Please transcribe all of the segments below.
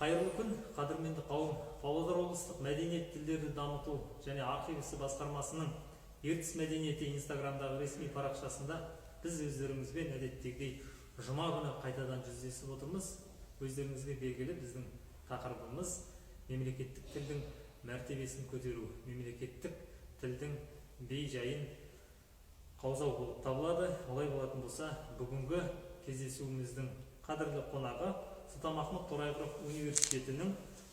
Қайырлы күн, қадірменді қауым! Павлодар облыстық мәдениет, тілдерді дамыту және архив ісі басқармасының «Ертіс мәдениеті» инстаграмдағы ресми парақшасында біз өздеріңізбен әдеттегідей жұма күні қайтадан жүздесіп отырмыз. Өздеріңізге белгілі, біздің тақырыбымыз – мемлекеттік тілдің мәртебесін көтеру, мемлекеттік тілдің бей жайын қаузау болып табылады. Олай болатын болса, бүгінгі кездесуіміздің қадірлі қонағы – Сұлтанмахмұт Торайғыров университетінің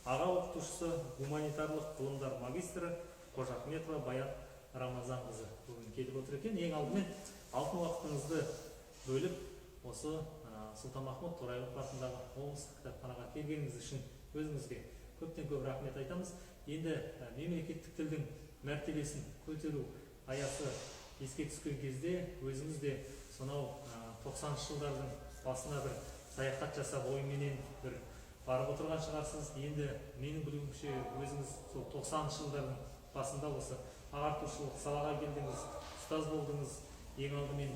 аға оқытушысы, гуманитарлық ғылымдар магистрі Қожахметова Баян Рамазанқызы бүгін келіп отыр екен. Ең алдымен алтын уақытыңызды бөліп, осы Сұлтанмахмұт Торайғыров атындағы облыстық кітапханаға келгеніңіз үшін өзіңізге көптен көп рахмет айтамыз. Енді мемлекеттік тілдің мәртебесін көтеру аясы еске түскен кезде, өзіңіз де сонау 90-шы жылдардың басына бір саяхат жасап, ойменен бір барып отырған шығарсыз. Енді менің білуімше, өзіңіз сол 90-шы жылдардың басында осы ағартушылық салаға келдіңіз, ұстаз болдыңыз. Ең алдымен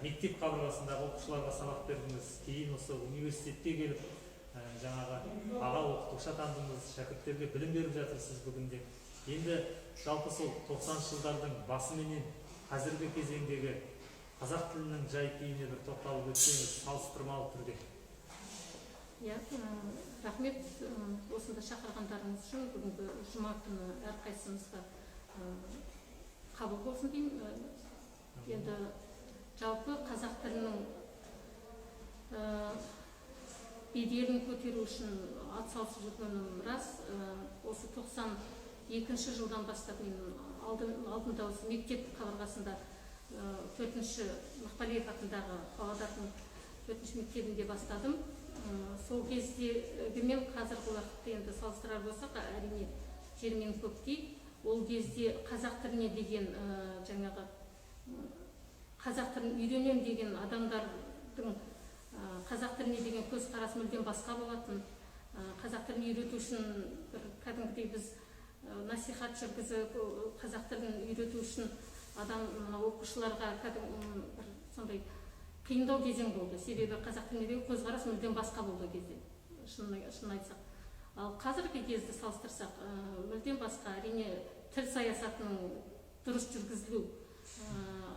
мектеп қабырғасындағы оқушыларға сабақ бердіңіз, кейін осы университетке келіп, жаңағы аға оқытушы атандыңыз, шәкірттерге білім беріп жатырсыз бүгінде. Енді жалпы сол 90-шы жылдардың басыменен қазіргі кезеңдегі қазақ тілінің жай күйіне бір тоқталып өтсеңіз, салыстырмалы түрде. Иә, рахмет осында шақырғандарыңыз үшін. Бүгінгі жұма күні әрқайсымызға қабыл болсын деймін. Енді жалпы қазақ тілінің беделін көтеру үшін атсалысып жүргенім рас. Осы 92-жылдан бастап мен алдында осы мектеп қабырғасында, төртінші Мақпалиев атындағы Павлодардың төртінші мектебінде бастадым. Сол кездегі мен қазіргі уақытты енді салыстырар болсақ, әрине, жер мен көктей. Ол кезде қазақ тіліне деген, жаңағы қазақ тілін үйренемін деген адамдардың қазақ тіліне деген көзқарасы мүлдем басқа болатын. Қазақ тілін үйрету үшін бір кәдімгідей біз насихат жүргізіп, қазақ тілін үйрету үшін адам мына оқушыларға кәдімгі бір сондай қиындау кезең болды. Себебі қазақ тіліне деген көзқарас мүлдем басқа болды ол кезде, шынын айтсақ. Ал қазіргі кезді салыстырсақ, мүлдем басқа. Әрине, тіл саясатының дұрыс жүргізілу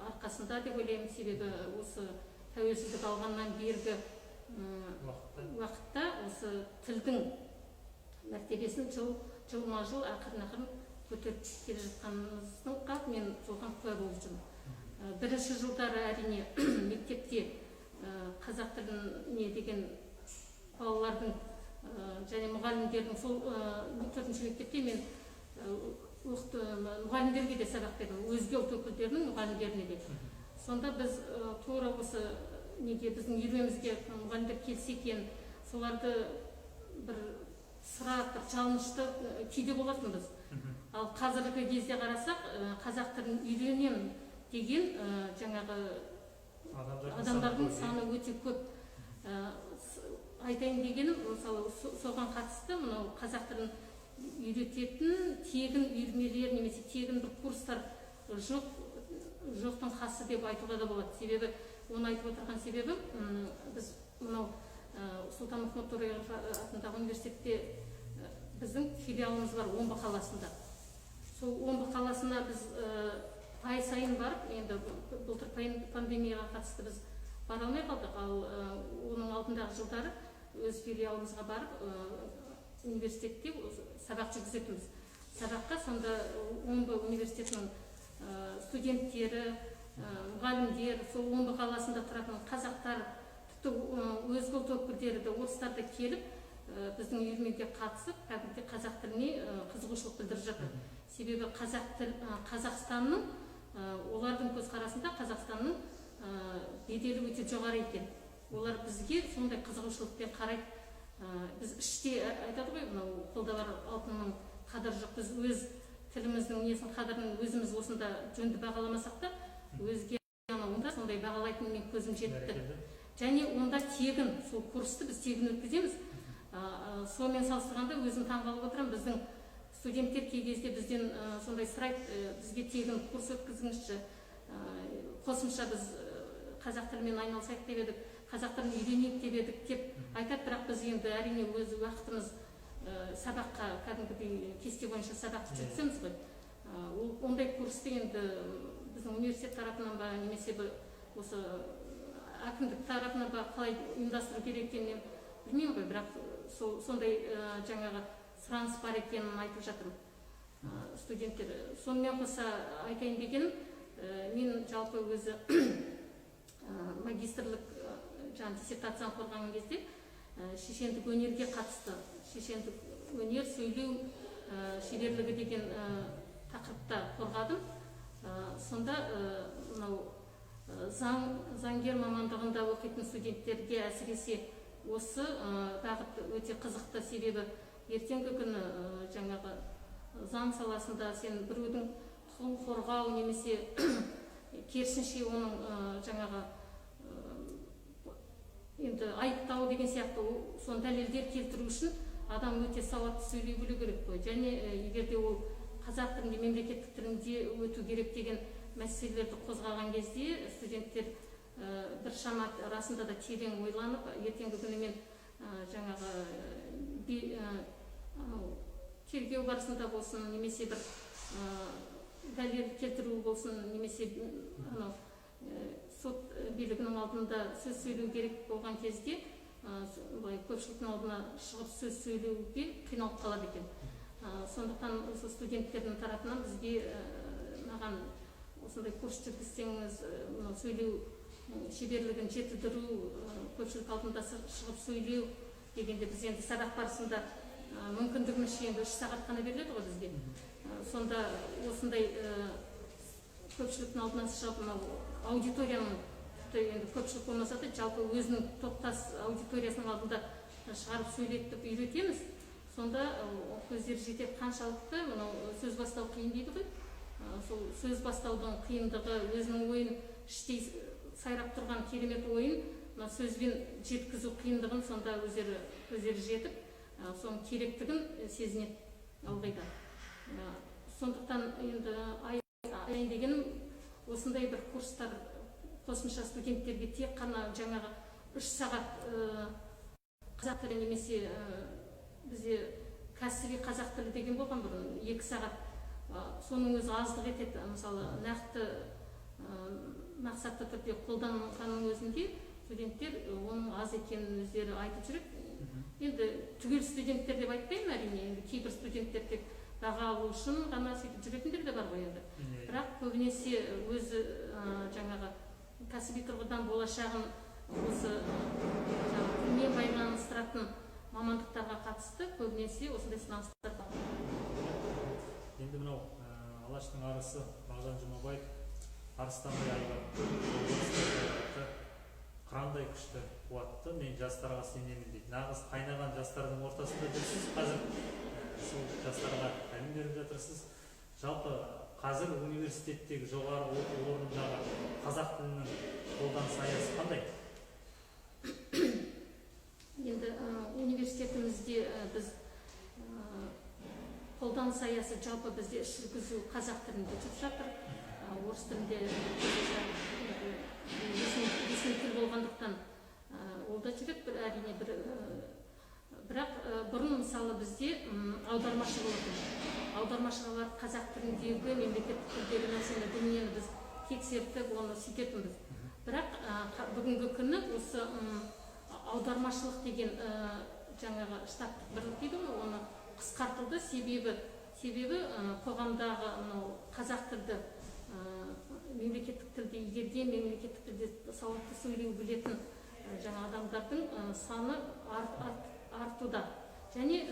арқасында деп ойлаймын. Себебі осы тәуелсіздік алғаннан бергі уақытта уақытта осы тілдің мәртебесін жылма жыл ақырын ақырын көтеріп келе жатқанымыздың мен соған куә болып жүрмін. Бірінші жылдары, әрине, мектепте қазақ тіліне деген балалардың және мұғалімдердің, сол төртінші мектепте мен мұғалімдерге де сабақ бердім, өзге ұлт өкілдерінің мұғалімдеріне де. Сонда біз тура осы неге біздің үйірмемізге мұғалімдер келсе екен, соларды бір сұрап, бір жалынышты күйде болатынбыз. Ал қазіргі кезде қарасақ, қазақ тілін үйренемін деген жаңағы адамдардың адамдардың саны саны өте көп. Айтайын дегенім, мысалы, соған қатысты мынау қазақ тілін үйрететін тегін үйірмелер немесе тегін бір курстар жоқ, жоқтың қасы деп айтуға да болады. Себебі оны айтып отырған себебім, біз мынау Сұлтанмахмұт Торайғыров атындағы университетте біздің филиалымыз бар Омбы қаласында. Сол Омбы қаласына біз ай сайын барып, енді былтыр пандемияға қатысты біз бара алмай қалдық, ал оның алдындағы жылдары өз филиалымызға барып, университетте осы сабақ жүргізетінбіз. Сабаққа сонда Омбы университетінің студенттері, мұғалімдер, сол Омбы қаласында тұратын қазақтар, тіпті өзге ұлт өкілдері де, орыстар да келіп, біздің үйірмеге қатысып, кәдімгідей қазақ тіліне қызығушылық білдіріп жатыр. Себебі қазақ тіл, Қазақстанның, олардың көзқарасында Қазақстанның беделі өте жоғары екен. Олар бізге сондай қызығушылықпен қарайды. Біз іште айтады ғой, мынау қолда бар алтынның қадірі жоқ. Біз өз тіліміздің несін, қадірін өзіміз осында жөнді бағаламасақ та, өзге анау сондай бағалайтын мен көзім жетті. Бәрекелді. Және онда тегін, сол курсты біз тегін өткіземіз. Сонымен салыстырғанда өзім таңғалып отырамын. Біздің студенттер кей кезде бізден сондай сұрайды: «Бізге тегін курс өткізіңізші, қосымша біз қазақ тілімен айналысайық деп едік». қазақ тілін үйренейік деп едік деп айтады. Бірақ біз енді, әрине, өз уақытымыз сабаққа кәдімгідей кесте бойынша сабақты жүргіземіз ғой. Ол ондай курсты енді біздің университет тарапынан ба немесе бір осы әкімдік тарапынан ба, қалай ұйымдастыру керек екенін мен білмеймін ғой, бірақ сол сондай жаңағы сұраныс бар екенін айтып жатырмын студенттер. Сонымен қоса айтайын дегенім, мен жалпы өзі магистрлік жаңағы диссертацияны қорғаған кезде шешендік өнерге қатысты, шешендік өнер, сөйлеу шеберлігі деген тақырыпта қорғадым. Сонда мынау заңгер мамандығында оқитын студенттерге әсіресе осы бағыт өте қызықты, себебі ертеңгі күні жаңағы заң саласында сен біреудің құқығын қорғау немесе керісінше оның жаңағы енді айыптау деген сияқты, соны дәлелдер келтіру үшін адам өте сауатты сөйлей білу керек қой. Және егер де ол қазақ тілінде, мемлекеттік тілінде өту керек деген мәселелерді қозғаған кезде студенттер біршама расында да терең ойланып, ертеңгі күні мен жаңағы анау тергеу барысында болсын немесе бір дәлел келтіру болсын немесе анау сот билігінің алдында сөз сөйлеу керек болған кезде былай көпшіліктің алдына шығып сөз сөйлеуге қиналып қалады екен. Сондықтан осы студенттердің тарапынан бізге, маған осындай курс жүргізсеңіз, мынау сөйлеу шеберлігін жетілдіру, көпшілік алдында шығып сөйлеу дегенде, біз енді сабақ барысында мүмкіндігімізше, енді 3 сағат қана беріледі ғой бізге. Сонда осындай көпшіліктің алдына шығып, мынау аудиторияның, тіпті енді көпшілік болмаса да, жалпы өзінің топтас аудиториясының алдында шығарып сөйлетіп үйретеміз. Сонда көздері жетеді қаншалықты мынау сөз бастау қиын дейді ғой. Сол сөз бастаудың қиындығы, өзінің ойын, іштей сайрап тұрған керемет ойын мына сөзбен жеткізу қиындығын сонда өздері көздері жетіп, соның керектігін сезінеді ылғи да. Сондықтан енді айтайын дегенім, осындай бір курстар қосымша студенттерге тек қана жаңағы 3 сағат қазақ тілі немесе бізде кәсіби қазақ тілі деген болған бұрын 2 сағат, соның өзі аздық етеді. Мысалы, нақты мақсатты түрде қолданғанның өзінде студенттер оның аз екенін өздері айтып жүреді. Енді түгел студенттер деп айтпаймын, әрине, енді кейбір студенттер тек баға алу үшін ғана сөйтіп жүретіндер де бар ғой енді. Бірақ көбінесе өзі жаңағы кәсіби тұрғыдан болашағын осы жаңағы тілмен байланыстыратын мамандықтарға қатысты көбінесе осындай сұраныстар бар. Енді мынау Алаштың арысы Мағжан Жұмабаев: «Арыстандай айбатты, жолбарыстай қайратты, қырандай күшті, қуатты, мен жастарға сенемін», – дейді. Нағыз қайнаған жастардың ортасында жүрсіз қазір, сол жастарға тәлім беріп жатырсыз. Жалпы қазір университеттегі, жоғары оқу орнындағы қазақ тілінің қолданыс аясы қандай? Енді университетімізде біз қолданыс аясы, жалпы бізде іс жүргізу қазақ тілінде жүріп жатыр. Орыс тілінде енді ресми тіл болғандықтан ол да жүреді бір, әрине, бір бірақ бұрын, мысалы, бізде аудармашы болатын. Аудармашыға барып қазақ тіліндегі, мемлекеттік тілдегі нәрсені, дүниені біз тексертіп, оны сөйтетінбіз. Бірақ бүгінгі күні осы аудармашылық деген жаңағы штаттық бірлік дейді ғой, оны қысқартылды. Себебі қоғамдағы мынау қазақ тілді мемлекеттік тілді игерген, мемлекеттік тілде сауатты сөйлеу білетін жаңа адамдардың саны артуда және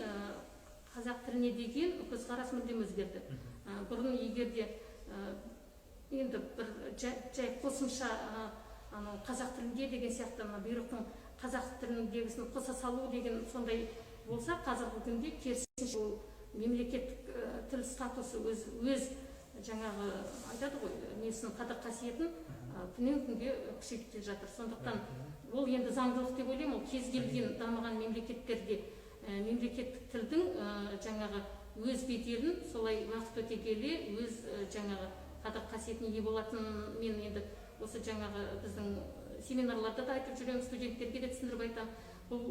қазақ тіліне деген көзқарас мүлдем өзгерді. Бұрын егер де енді бір жай қосымша анау қазақ тілінде деген сияқты мына бұйрықтың қазақ тіліндегісін қоса салу деген сондай болса, қазіргі күнде керісінше ол мемлекеттік тіл статусы өз жаңағы айтады ғой несін, қадір қасиетін күннен күнге күшейтіп келе жатыр. Сондықтан ол енді заңдылық деп ойлаймын. Ол кез келген дамыған мемлекеттерде мемлекеттік тілдің жаңағы өз беделін солай уақыт өте келе өз жаңағы қадір қасиетіне ие болатынын мен енді осы жаңағы біздің семинарларда да айтып жүремін, студенттерге де түсіндіріп айтамын. Бұл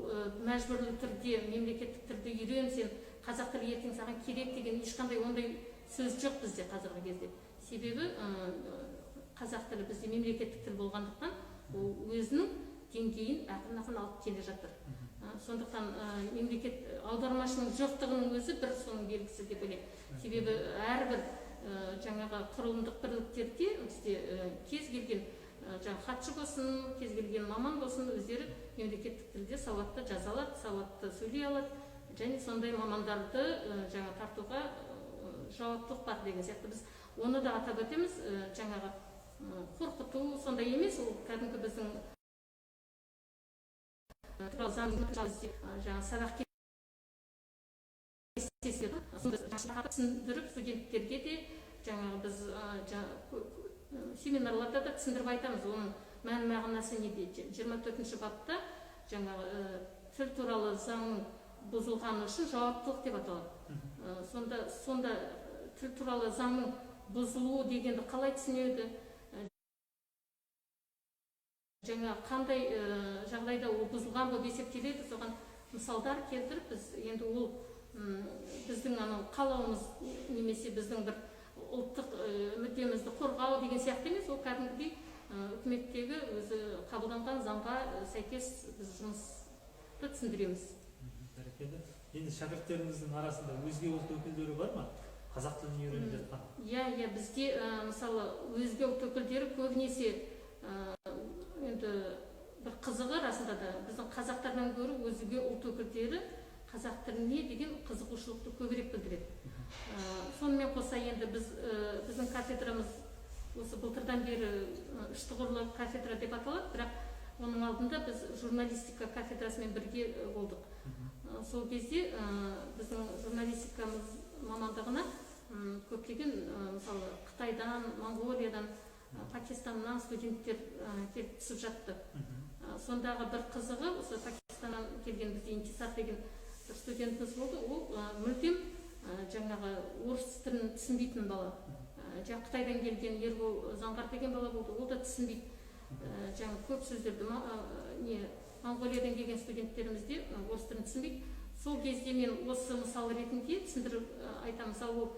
мәжбүрлі түрде мемлекеттік тілді үйрен, сен қазақ тілі ертең саған керек деген ешқандай ондай сөз жоқ бізде қазіргі кезде. Себебі қазақ тілі бізде мемлекеттік тіл болғандықтан, ол өзінің деңгейін ақырын ақырын алып келе жатыр. Сондықтан мемлекет аудармашының жоқтығының өзі бір соның белгісі деп ойлаймын. Себебі әрбір жаңағы құрылымдық бірліктерде бізде кез келген жаңағы хатшы болсын, кез келген маман болсын, өздері мемлекеттік тілде сауатты жаза алады, сауатты сөйлей алады және сондай мамандарды жаңа тартуға жауаптылық бар деген сияқты. Біз оны да атап өтеміз. Жаңағы қорқыту сондай емес, ол кәдімгі біздің туралы заң, жаңа сабақ кестесі түсіндіріп, студенттерге де жаңағы біз семинарларда да түсіндіріп айтамыз оның мән мағынасы неде. 24-бапта жаңағы тіл туралы заңның бұзылғаны үшін жауаптылық деп аталады. Сонда тіл туралы заңның бұзылуы дегенді қалай түсінеді, жаңа қандай жағдайда ол бұзылған болып есептеледі, соған мысалдар келтіріп, біз енді ол біздің анау қалауымыз немесе біздің бір ұлттық мүддемізді қорғау деген сияқты емес, ол кәдімгідей үкіметтегі өзі қабылданған заңға сәйкес біз жұмысты түсіндіреміз. Бәрекелді. Енді шәкірттеріңіздің арасында өзге ұлт өкілдері бар ма, қазақ тілін үйреніп жатқан? Иә, бізде мысалы, өзге ұлт өкілдері көбінесе, енді бір қызығы, расында да біздің қазақтардан гөрі өзге ұлт өкілдері қазақ тіліне деген қызығушылықты көбірек білдіреді. Сонымен қоса енді біз, біздің кафедрамыз осы былтырдан бері үш тұғырлы кафедра деп аталады, бірақ оның алдында біз журналистика кафедрасымен бірге болдық. Сол кезде біздің журналистикамыз мамандығына көптеген, мысалы, Қытайдан, Моңғолиядан, Пакистаннан студенттер келіп түсіп жатты. Сондағы бір қызығы, осы Пакистаннан келген бізде Интисар деген бір студентіміз болды. Ол мүлдем жаңағы орыс тілін түсінбейтін бала. Жаңа Қытайдан келген Ербол Заңғар деген бала болды, ол да түсінбейді жаңа көп сөздерді. Не, Моңғолиядан келген студенттеріміз де орыс тілін түсінбейді. Сол кезде мен осы мысал ретінде түсіндіріп айтамын. Мысалы, ол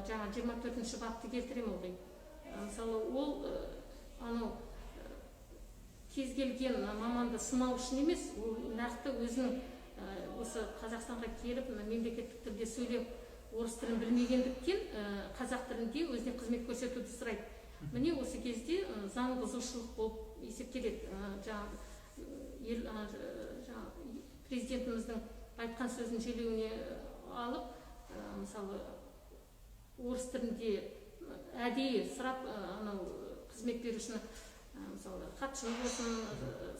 жаңа 24-бапты келтіремін ылғи. Мысалы, ол анау кез келген маманды сынау үшін емес, ол нақты өзінің осы Қазақстанға келіп, мына мемлекеттік тілде сөйлеп, орыс тілін білмегендіктен, қазақ тілінде өзіне қызмет көрсетуді сұрайды. Міне, осы кезде заң бұзушылық болып есептеледі. Жаңа ел, жаңа президентіміздің айтқан сөзін желеуіне алып, мысалы, орыс тілінде әдейі сұрап, анау қызмет берушіні, мысалы, хатшыны болсын,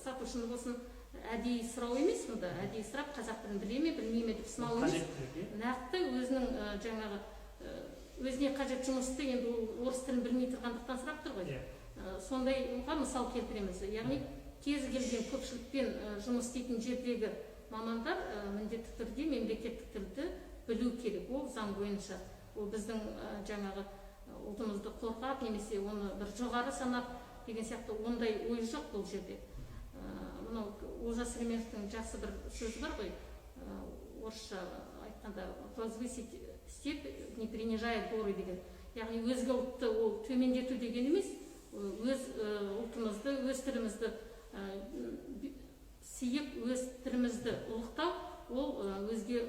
сатушыны болсын, әдейі сұрау емес. Мұнда әдейі сұрап, қазақ тілін біле ме, білмей ме деп сынау емес. Қажеттілік, иә. Нақты өзінің жаңағы өзіне қажет жұмысты енді ол орыс тілін білмей тұрғандықтан сұрап тұр ғой. Сондайға мысал келтіреміз, яғни кез келген көпшілікпен жұмыс істейтін жердегі мамандар міндетті түрде мемлекеттік тілді білу керек. Ол заң бойынша, ол біздің жаңағы ұлтымызды қорғап немесе оны бір жоғары санап деген сияқты ондай ой жоқ бұл жерде. Мынау Олжас Сүлейменовтің жақсы бір сөзі бар ғой, орысша айтқанда, «возвысить степь, не принижая горы» деген, яғни өзге ұлтты ол төмендету деген емес, өз ұлтымызды, өз тілімізді сүйіп, өз тілімізді ұлықтау, ол өзге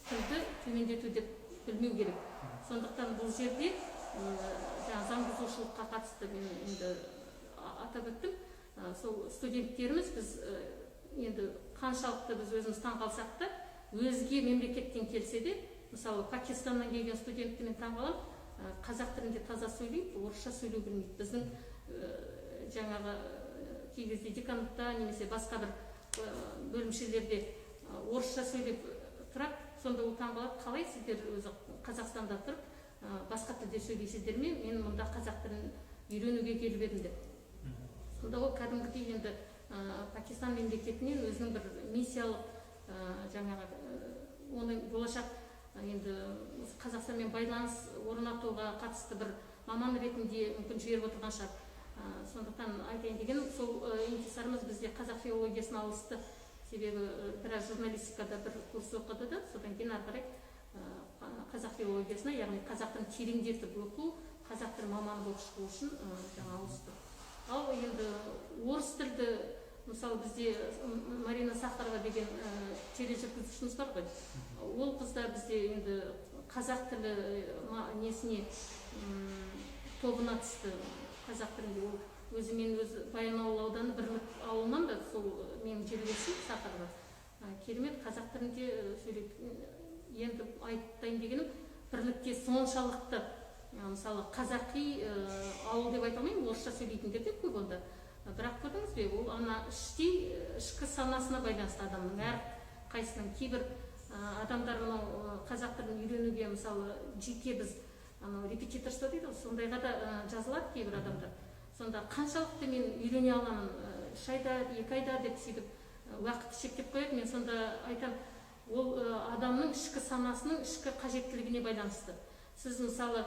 тілді төмендету деп білмеу керек. Сондықтан бұл жерде жаңа заң бұзушылыққа қатысты мен енді атап өттім. Сол студенттеріміз, біз енді қаншалықты біз өзіміз таңқалсақ та, өзге мемлекеттен келсе де, мысалы, Пакистаннан келген студентті мен таңқаламын, қазақ тілінде таза сөйлейді, орысша сөйлеу білмейді. Біздің жаңағы кей кезде деканатта немесе басқа бір бөлімшелерде орысша сөйлеп тұрады. Сонда ол таңқалады: қалай сіздер өзі Қазақстанда тұрып, басқа тілде сөйлейсіздер ме, мен мұнда қазақ тілін үйренуге келіп едім деп. Сонда ол кәдімгідей енді Пакистан мемлекетінен өзінің бір миссиялық, жаңағы оны болашақ енді осы Қазақстанмен байланыс орнатуға қатысты бір маман ретінде мүмкін жіберіп отырған шығар. Сондықтан айтайын дегенім, сол Интисарымыз бізде қазақ филологиясына ауысты, себебі біраз журналистикада бір курс оқыды да, содан кейін ары қарай қазақ филологиясына, яғни қазақ тілін тереңдетіп оқу, қазақ тілі маманы болып шығу үшін жаңа ауысты. Ал енді орыс тілді, мысалы, бізде Марина Сахарова деген тележүргізушіміз бар ғой, ол қыз да бізде енді қазақ тілі несіне, тобына түсті. Қазақ тілінде ол өзі, мен өзі Баянауыл ауданы, Бірлік ауылынан да, сол менің жерлесім Сахарова. Керемет қазақ тілінде сөйлейді. Енді айтайын дегенім, Бірлікте соншалықты мысалы, қазақи ауыл деп айта алмаймын, орысша сөйлейтіндер де көп онда. Бірақ көрдіңіз бе, ол ана іштей, ішкі санасына байланысты адамның әр қайсының. Кейбір адамдар мынау қазақ тілін үйренуге, мысалы, жеке біз анау репетиторство дейді ғой, сондайға да жазылады кейбір адамдар. Сонда қаншалықты мен үйрене аламын, 3 айда, 2 айда деп, сөйтіп уақыт шектеп қояды. Мен сонда айтамын, ол адамның ішкі санасының ішкі қажеттілігіне байланысты. Сіз, мысалы,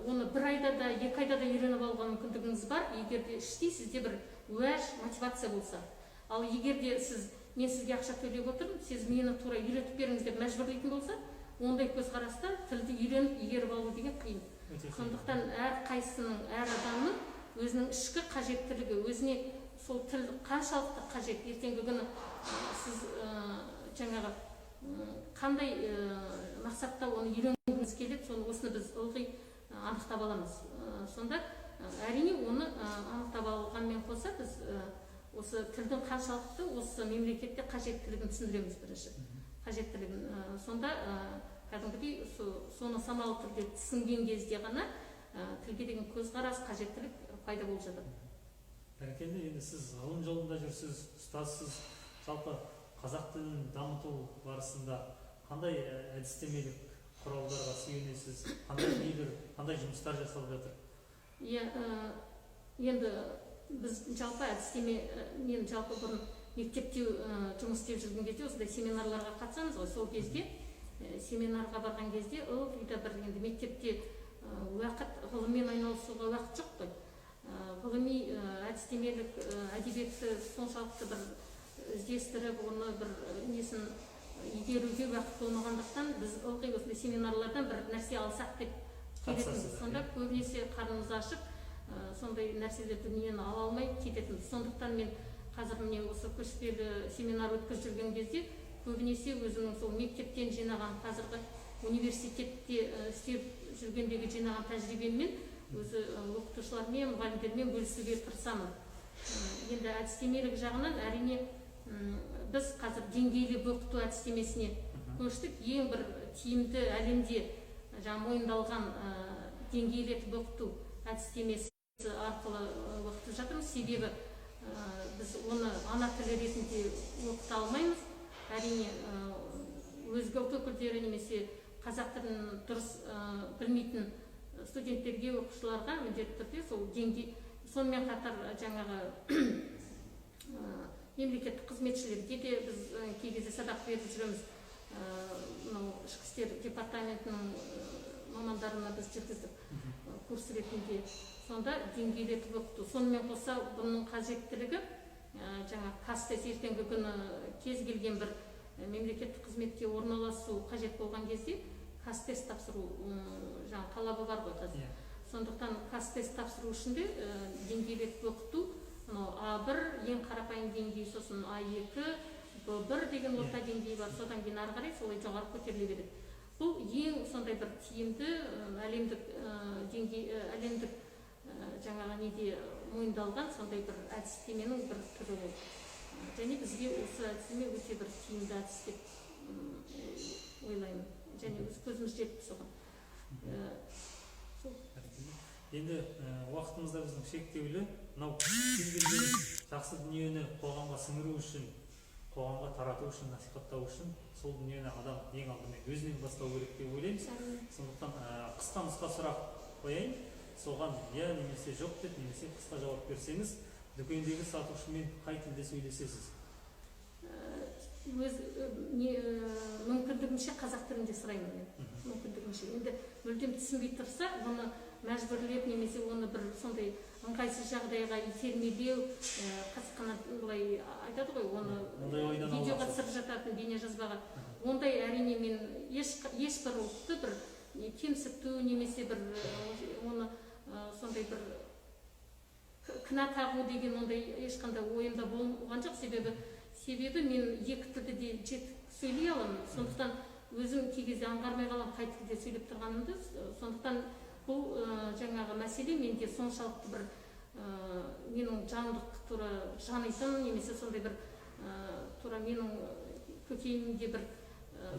оны бір айда да, 2 айда да үйреніп алуға мүмкіндігіңіз бар, егер де іштей сізде бір уәж, мотивация болса. Ал егер де сіз «мен сізге ақша төлеп отырмын, сіз мені тура үйретіп беріңіз» деп мәжбүрлейтін болса, ондай көзқараста тілді үйреніп, игеріп алу деген қиын. Өте қиын. Сондықтан әр қайсының, әр адамның өзінің ішкі қажеттілігі, өзіне сол тіл қаншалықты қажет, ертеңгі күні сіз жаңағы қандай мақсатта оны үйренгіңіз келеді, соны, осыны біз ылғи анықтап аламыз. Сонда әрине, оны анықтап алғанмен қоса, біз осы тілдің қаншалықты осы мемлекетте қажеттілігін түсіндіреміз бірінші, қажеттілігін. Сонда кәдімгідей соны саналы түрде түсінген кезде ғана тілге деген көзқарас, қажеттілік пайда болып жатады. Бәрекелді! Енді сіз ғылым жолында жүрсіз, ұстазсыз. Жалпы қазақ тілін дамыту барысында қандай әдістемелік құралдарға сүйенесіз, қандай нелер, қандай жұмыстар жасалып жатыр? Иә, енді біз жалпы әдістеме, мен жалпы бұрын мектепте жұмыс істеп жүрген кезде осындай семинарларға қатысамыз ғой. Сол кезде семинарға барған кезде ылғи да бір енді мектепте уақыт, ғылыммен айналысуға уақыт жоқ қой. Ғылыми әдістемелік әдебиетті соншалықты бір іздестіріп, оны бір несін игеруге уақыт болмағандықтан, біз ылғи осындай семинарлардан бір нәрсе алсақ деп келетінбіз. Қатысасыздар, Сонда иә. көбінесе қарнымыз ашып, сондай нәрселер, дүниені ала алмай кететінбіз. Сондықтан мен қазір, міне, осы көшпелі семинар өткізіп жүрген кезде көбінесе өзімнің сол мектептен жинаған, қазіргі университетте істеп жүргендегі жинаған тәжірибеммен өзі оқытушылармен, мұғалімдермен бөлісуге тырысамын. Енді әдістемелік жағынан, әрине, біз қазір деңгейлеп оқыту әдістемесіне көштік. Ең бір тиімді, әлемде жаңа мойындалған деңгейлетіп оқыту әдістемесі арқылы оқытып жатырмыз, себебі біз оны ана тілі ретінде оқыта алмаймыз, әрине. Өзге ұлт өкілдері немесе қазақ тілін дұрыс білмейтін студенттерге, оқушыларға міндетті түрде сол деңгей. Сонымен қатар жаңағы мемлекеттік қызметшілерге де біз кей кезде сабақ беріп жүреміз. Мынау ішкі істер департаментінің мамандарына біз жүргіздік курс ретінде. Сонда деңгейлетіп оқыту, сонымен қоса бұның қажеттілігі жаңа КазТест, ертеңгі күні кез келген бір мемлекеттік қызметке орналасу қажет болған кезде КазТест тапсыру жаңа талабы бар ғой қазір. Сондықтан КазТест тапсыру үшін де деңгейлетіп оқыту, мынау А1 ең қарапайым деңгей, сосын А2, Б1 деген орта деңгей бар, содан кейін ары қарай солай жоғары көтеріле береді. Бұл ең сондай бір тиімді, әлемдік деңгей, әлемдік жаңағы неде мойындалған сондай бір әдістеменің бір түрі ол. Және бізге осы әдістеме өте бір тиімді әдіс деп ойлаймын және өз көзіміз жетті соған. Сол. Бәрекелді. Енді уақытымыз да біздің шектеулі. Мынау кез келген жақсы дүниені қоғамға сіңіру үшін, қоғамға тарату үшін, насихаттау үшін сол дүниені адам ең алдымен өзінен бастау керек деп ойлаймыз. Сондықтан қысқа нұсқа сұрақ қояйын, соған иә немесе жоқ деп немесе қысқа жауап берсеңіз. Дүкендегі сатушымен қай тілде сөйлесесіз? Өз не, мүмкіндігім Мүмкіндігінше қазақ тілінде сұраймын мен, мүмкіндігінше. Енді мүлдем түсінбей тұрса, оны мәжбүрлеп немесе оны бір сондай ыңғайсыз жағдайға итермелеу, қасақана былай айтады ғой, оны Ондай ойдан видеоға аулақ. түсіріп жататын, бейнежазбаға, ондай, әрине, мен ешбір ұлтты бір не кемсіту немесе бір оны сондай бір кінә тағу деген ондай ешқандай ойымда болған жоқ. Себебі мен екі тілді де жетік сөйлей аламын, сондықтан өзім кей кезде аңғармай қаламын қай тілде сөйлеп тұрғанымды. Сондықтан бұл жаңағы мәселе менде соншалықты бір менің жандық тура жанитын немесе сондай бір тура менің көкейімде бір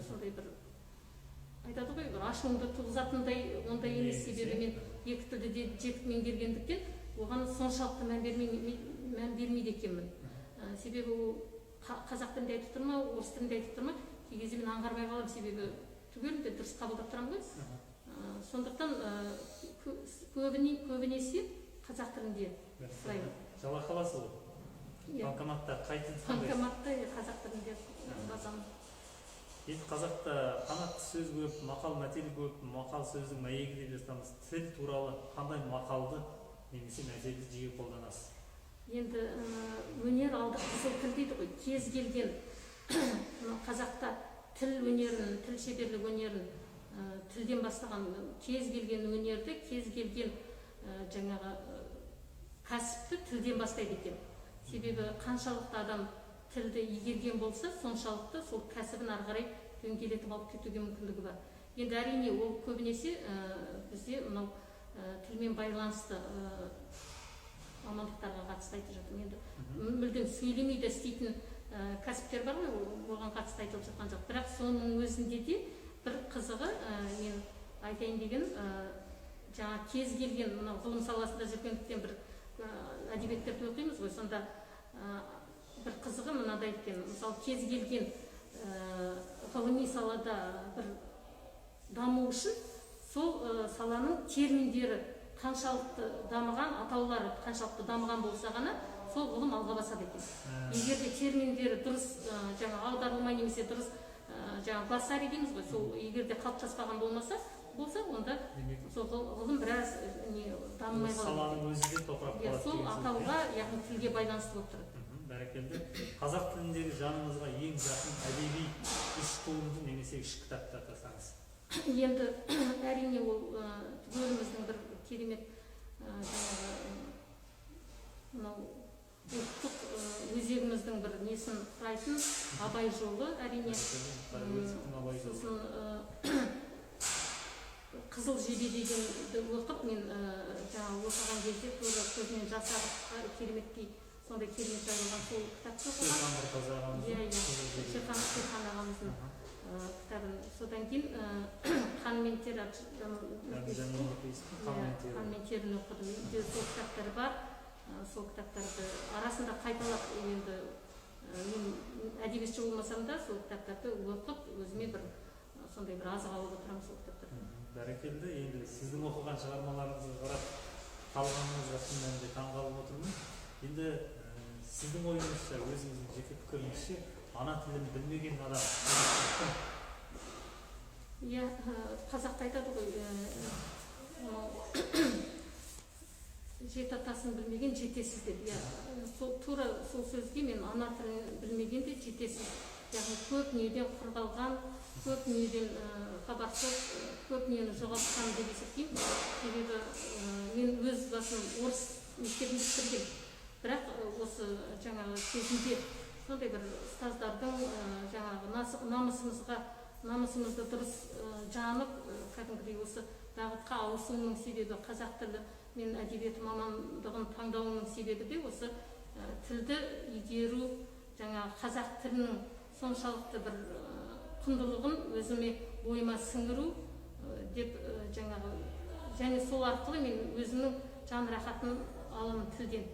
сондай бір айтады ғой, бір ашуыңды туғызатындай ондай емес. Себебі мен екі тілді де жетік меңгергендіктен, оған соншалықты мән бермейді екенмін. Себебі ол қазақ тілінде айтып тұр ма, орыс тілінде айтып тұр ма, кей кезде мен аңғармай қаламын, себебі түгелінде дұрыс қабылдап тұрамын ғой. Сондықтан көбінесе қазақ тілінде сұраймын. Жалақы аласыз ғой? Иә. Банкоматта қай тілді таңдайсыз? Банкоматта, иә, қазақ тілінде басамын. Енді қазақта қанатты сөз көп, мақал мәтел көп. Мақал сөздің мәйегі деп жатамыз. Тіл туралы қандай мақалды немесе мәтелді жиі қолданасыз? Енді өнер алды қызыл тіл дейді ғой. Кез келген мынау қазақта тіл өнерін, тіл шеберлік өнерін тілден бастаған. Кез келген өнерді, кез келген жаңағы кәсіпті тілден бастайды екен. Себебі қаншалықты адам тілді игерген болса, соншалықты сол кәсібін ары қарай дөңгелетіп алып кетуге мүмкіндігі бар. Енді, әрине, ол көбінесе бізде мынау тілмен байланысты мамандықтарға қатысты айтып жатырмын. Енді мүлдем сөйлемей де істейтін кәсіптер бар ғой, оған қатысты айтылып жатқан жоқ. Бірақ соның өзінде де бір қызығы, мен айтайын деген, жаңа кез келген мынау ғылым саласында жүргендіктен, бір әдебиеттерді оқимыз ғой, сонда бір қызығы мынадай екен. Мысалы, кез келген ғылыми салада бір даму үшін сол саланың терминдері қаншалықты дамыған, атаулары қаншалықты дамыған болса ғана сол ғылым алға басады екен. Егер де терминдері дұрыс жаңа аударылмай немесе дұрыс жаңа глоссарий дейміз ғой, сол егер де қалыптаспаған болса, онда Демек, сол ғылым біраз не дамымай қалады. Саланың өзі де тоқырап Иә, қалады сол деген сөз. атауға, яғни тілге байланысты болып тұрады. Бәрекелді. Қазақ тіліндегі жаныңызға ең жақын әдеби үш туынды немесе үш кітапты атасаңыз. Енді, әрине, ол түгеліміздің бір керемет жаңағы мынау ұлттық өзегіміздің бір несін құрайтын «Абай жолы», әрине. Бәрекелді. Әуезовтің «Абай жолы». Сосын «Қызыл жебе» дегенді оқып, мен жаңағы оқыған кезде тура көзімнен жас ағып, кереметтей, сондай керемет жазылған сол кітапты оқыған. Шерхан Мұртаза ағамыздың Иә. «Қызыл жебе». Шерхан ағамыздың кітабын. Содан кейін «Қан мен тер», Әбдіжәміл Нұрпейісовтің «Қан мен тері». «Қан мен теріні» оқыдым. Үйде сол кітаптар бар. Сол кітаптарды арасында қайталап, енді мен әдебиетші болмасам да, сол кітаптарды оқып, өзіме бір сондай бір азық алып отырамын сол кітаптардан. Бәрекелді. Енді сіздің оқыған шығармаларыңызға қарап қалғаныңызға шын мәнінде таңғалып отырмын. Енді сіздің ойыңызша, өзіңіздің жеке пікіріңізше, ана тілін білмеген адам кім? Иә, қазақта айтады ғой, мынау жеті атасын білмеген жетесіз деп. Иә, сол тура сол сөзге мен ана тілін білмеген де жетесіз, яғни көп дүниеден құр қалған, көп дүниеден хабарсыз, көп дүниені жоғалтқан деп есептеймін. Себебі мен өз басым орыс мектебін бітіргенмін, бірақ осы жаңағы кезінде сондай бір ұстаздардың жаңағы намысымызды дұрыс жанып, кәдімгідей осы бағытқа ауысуымның себебі, қазақ тілі мен әдебиеті мамандығын таңдауымның себебі де осы тілді игеру, жаңағы қазақ тілінің соншалықты бір құндылығын өзіме, бойыма сіңіру деп, жаңағы және сол арқылы мен өзімнің жан рахатын аламын тілден.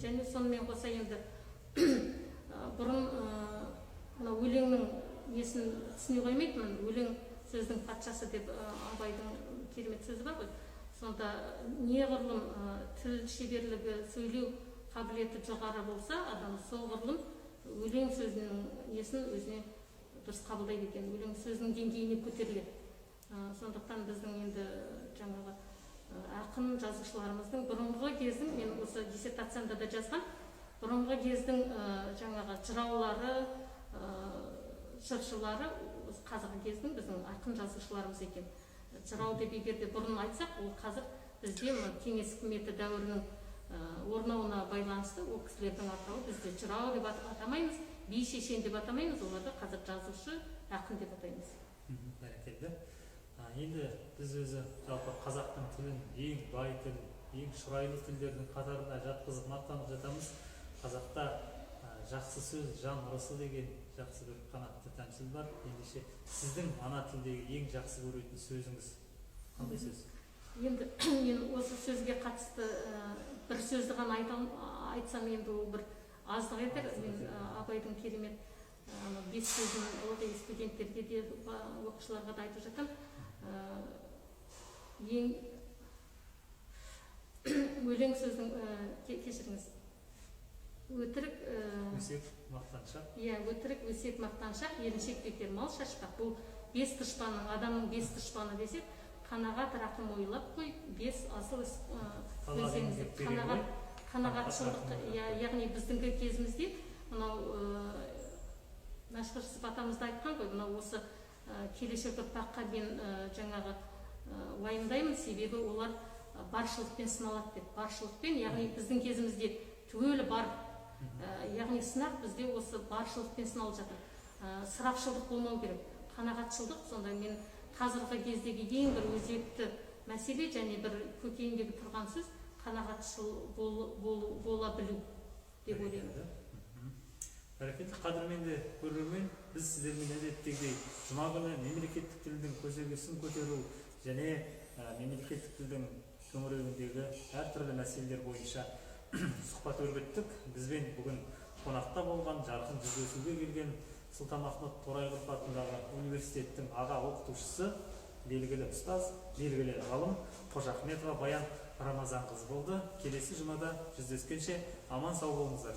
Және сонымен қоса енді бұрын мынау өлеңнің несін түсіне қоймайтынмын. Өлең сөздің патшасы деп Абайдың керемет сөзі бар ғой. Сонда неғұрлым тіл шеберлігі, сөйлеу қабілеті жоғары болса адам, соғұрлым өлең сөзінің несін өзіне дұрыс қабылдайды екен, өлең сөзінің деңгейіне көтеріледі. Сондықтан біздің енді жаңағы ақын жазушыларымыздың бұрынғы кездің, мен осы диссертациямда да жазған, бұрынғы кездің жаңағы жыраулары, жыршылары осы қазіргі кездің біздің ақын жазушыларымыз екен. Жырау деп егер де бұрын айтсақ, ол қазір бізде мына Кеңес үкіметі дәуірінің орнауына байланысты ол кісілердің атауы бізде жырау деп атамаймыз, би, шешен деп атамаймыз, оларды қазір жазушы, ақын деп атаймыз. Бәрекелді. Енді біз өзі жалпы қазақтың тілін ең бай тіл, ең шұрайлы тілдердің қатарына жатқызып мақтанып жатамыз. Қазақта жақсы сөз жан ырысы деген жақсы бір қанатты тәмсіл бар. Ендеше, сіздің ана тілдегі ең жақсы көретін сөзіңіз қандай сөз? Енді мен осы сөзге қатысты бір сөзді ғана айтсам, енді ол бір аздық етер. Аздық Мен етер. Абайдың керемет ана бес сөзін ылғи студенттерге де, оқушыларға да айтып жатамын. Ең өлең сөздің, кешіріңіз, өтірік Өсек, мақтаншақ. Иә, өтірік, өсек, мақтаншақ, еріншек, бекер мал шашпақ. Бұл бес дұшпанның, адамның бес дұшпаны десек, қанағат, рақым ойлап қой, бес асыл іс Талғат білсеңіз еңбек деген қанағат ғой. Қанағатшылдық. Қанағат. Иә, яғни біздіңгі кезімізде мынау Мәшһүр Жүсіп атамыз да айтқан ғой, мынау осы келешек ұрпаққа мен жаңағы уайымдаймын, себебі олар баршылықпен сыналады деп. Баршылықпен, яғни біздің кезімізде түгелі бар, яғни сынақ бізде осы баршылықпен сыналып жатыр. Ысырапшылдық болмау керек, қанағатшылдық. Сонда мен қазіргі кездегі ең бір өзекті мәселе және бір көкейімдегі тұрған сөз қанағатшыл бола білу деп ойлаймын. Бәрекелді. Бәрекелді, қадірменді көрермен, біз сіздермен әдеттегідей жұма күні мемлекеттік тілдің көсегесін көтеру және мемлекеттік тілдің төңірегіндегі әртүрлі мәселелер бойынша сұхбат өрбіттік. Бізбен бүгін қонақта болған, жарқын жүздесуге келген Сұлтанмахмұт Торайғыров атындағы университеттің аға оқытушысы, белгілі ұстаз, белгілі ғалым Қожахметова Баян Рамазанқызы болды. Келесі жұмада жүздескенше аман сау болыңыздар.